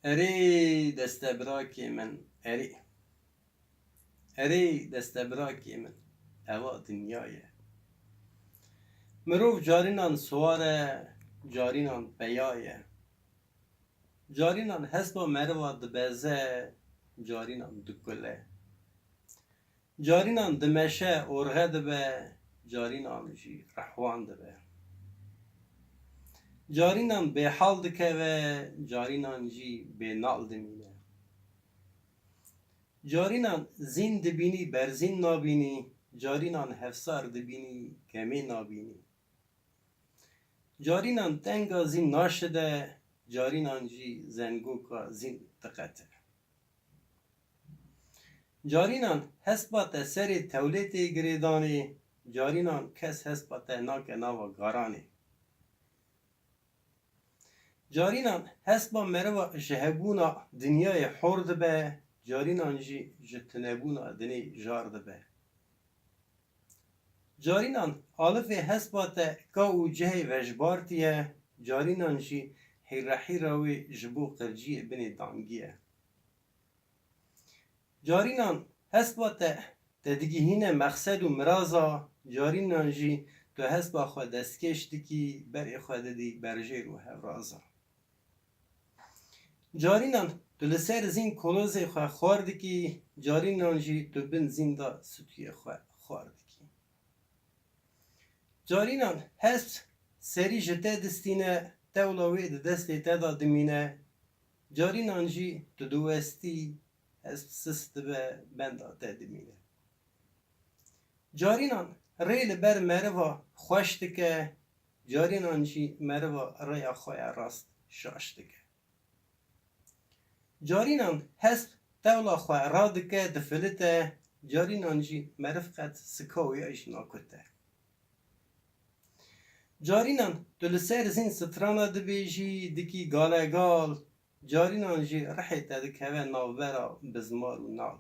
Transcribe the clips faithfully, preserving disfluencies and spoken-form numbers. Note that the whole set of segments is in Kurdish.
Erê destebirakê min, erê. Erê destebirakê min, eva dinya ye. Mirov carinan siwar e, carinan peya ye. Carinan hespa meriva dibeze, carinan dikule. Carinan dimeşe, orxe dibe, carinan jî rehwan dibe. Carinan bêhal dikeve, carinan jî bênal dimîne. Carinan zîn dibînî, berzîn nabînî, carinan hefsar dibînî, kemê nabînî. Carinan tenga zîn naşide, carinan jî zengoka zîn diqete. Carinan hespa te serê tewlêtê girêdanê, carinan kes hespa te nake nava garanê. Carinan hespa meriva ji hebûna dinyayê hor dibe, carinan jî ji tunebûna dinê jar dibe. Carinan alifê hespa te ka û cihê vejbartî ye, carinan jî hîrehîra wê ji bo qirciyê binê dangî ye. Carinan hespa te, te digihîne mexsed û miraza, carinan jî tu hespa xwe destkêş dikî, berê xwe didî berjêr û hevraza. Carinan tu li ser zîn kolozê xwe xwar dikî, carinan jî tu bin zîn de stûyê xwe xwar dikî. Carinan hesp serî ji te distîne, tewla wê di destê te de dimîne, carinan jî tu diwestî, hesp sist dibe, benda te dimîne. Carinan rê li ber meriva xweş dike, carinan jî meriva rêya xwe ya rast şaş dike. Carinan hesp tewla xwe radike, difilite, carinan jî meriv qet sika wê ya jî nakute. Carinan tu li ser zîn strana dibêjî, dikî galegal, carinan jî rihê te dikeve navbera bizmar û nal.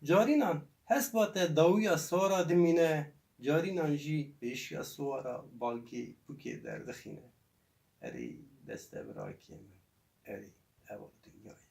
Carinan hespa te dawiya siwara dimîne, carinan jî pêşiya siwara balkê pûkê derdixîne. Erê destebirakê min, erê ev dinya ye.